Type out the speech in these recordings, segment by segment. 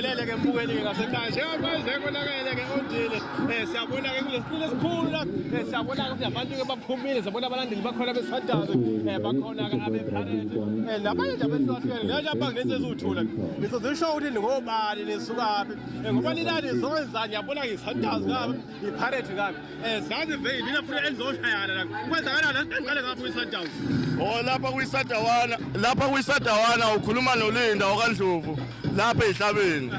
Lele ke mbukeli ke ngasekhaya njengoba manje konakele ke ondile siyabona ke kulesikhulu esikhulu la siyabona ke abantu ke baphumile, siyabona abalandeli bakhona beSundowns, bakhona ke abePirates, nabanye nje abehlukahlukene. Njengoba lapha nginesezuthula ngisozisho ukuthi ningobani, nisukaphi, ngoba nina nizokwenzani. Ngiyabona ke iSundowns ngapha, iPirates ngapha, zazi vele nina futhi elizoshayana la. Kwenzakalani? Asiqale ngapha kwiSundowns. Oh, lapha kwiSadawana, lapha kwiSadawana ukhuluma noLinda okaNdlovu lapha ezihlabeni.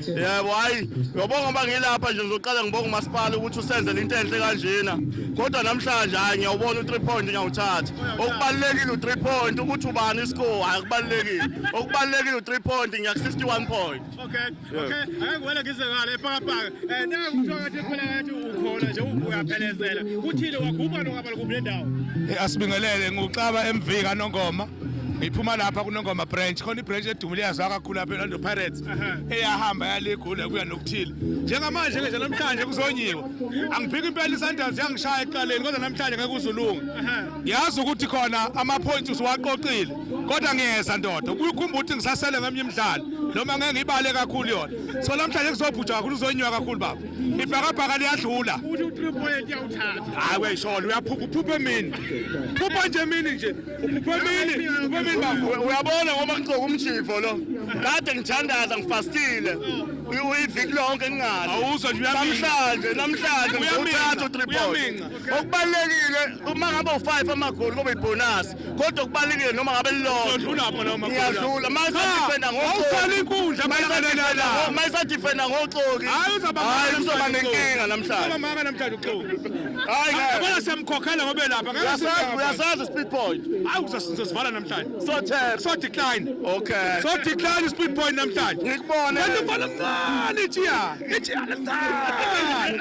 Yebo, hayi, uyabonga ngoba ngilapha nje ngizoqala ngibonga umasipala ukuthi usenzele into enhle kanjena. Kodwa namhlanje hayi, ngiyawubona u3 point ngiyawuthatha. Okubalulekile u3 point, ukuthi ubani iscore akubalulekile. Okubalulekile u3 point, ngiya ku 61 point. Okay, ake ngiwele ngize ngale epakapaka. Naku kuthiwa kathi khona ngathi ukhona nje uyaphelezela. Kuthile wagubha nokabala kuphi nendawo? Asibingelele, nguXaba MV kaNongoma. Ngiphuma lapha kuNongoma branch, khona ibranch edumile yaziwa kakhulu lapha e-Orlando Pirates eyahamba yaligula kuya nokuthile. Njengamanje ke nje namhlanje kuzonyiwa. Angiphiki impela, iSundowns yangishaya ekuqaleni, kodwa namhlanje ngeke uzulunge. Ngiyazi ukuthi khona ama-points usuwaqoqile, kodwa ngiyeza ndoda. Uyukhumbula ukuthi ngisasele ngeminye imidlalo noma ngeke ngibale kakhulu yona. So namhlanje kuzobhujwa kakhulu, kuzonyiwa kakhulu baba. Ibhakabhaka liyadlula. Uthi u3 point yawuthatha. Hayi, uyayishola, uyaphupha, uphupha emini. Phupha nje emini nje. Uphupha emini, uphupha emini baba. Uyabona ngoba ngigcoka umjivo lo. Kade ngithandaza, ngifastile. Uyiviki lonke ngingadli. Awuzwa nje, uyaminca. Namhlanje Uyaminca, ngizothatha u3 point. Uyaminca. Okubalulekile uma ngabe u5 amagoli kube ibonus. Kodwa okubalulekile noma ngabe lilodwa. Uzodlula lapho lawo magoli. Ngiyadlula. Mase defenda Awuqala inkundla ngoxoki. Mase defenda ngoxoki. Hayi, uzaba Hayi, uzoba nenkinga namhlanje. Uzoba manga namhlanje uXoki. Hayi ngeke. Yabona, siyamkhokhela ngoba lapha. Ngeke Uyasazi speed point. Hayi, uzosivala namhlanje. So tap. So decline. Okay. So decline speed point namhlanje. Ngikubone. Kanti umfana omncane ichiya. Ichiya lemncane.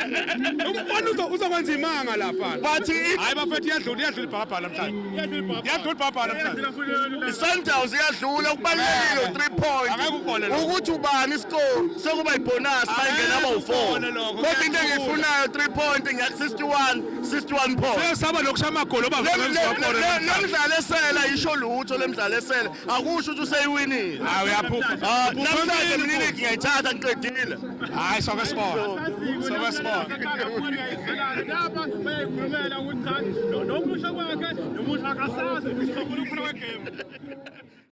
Umfana uzokwenza imanga lapha. Bathi Hayi bafethu, iyadlula, iyadlula ibhakabhaka namhlanje. Iyadlula ibhakabhaka namhlanje. I-Sundowns iyadlula, kubalulekile u-3 point. Angeke ukubone lokho. Ukuthi ubani iscore sekuba ibonus bayingena Angeke aba ukubone u-4. lokho, Kodwa into kuyadlula. engiyifunayo 3 point, ngiya ku-61, 61 point. Sesaba lokusha amagoli oba Le mdlalo esela isho lutho, le mdlalo esele akusho ukuthi useyiwinile. Hayi, uyaphupha. Ah, namhlanje mina iligi ngiyayithatha, ngiqedile. Hayi, soke sibone. Soke sibone. Lapha bayayikhulumela ukuthi cha, nomusha kwakhe nomusha akasazi ukukhula kwegame.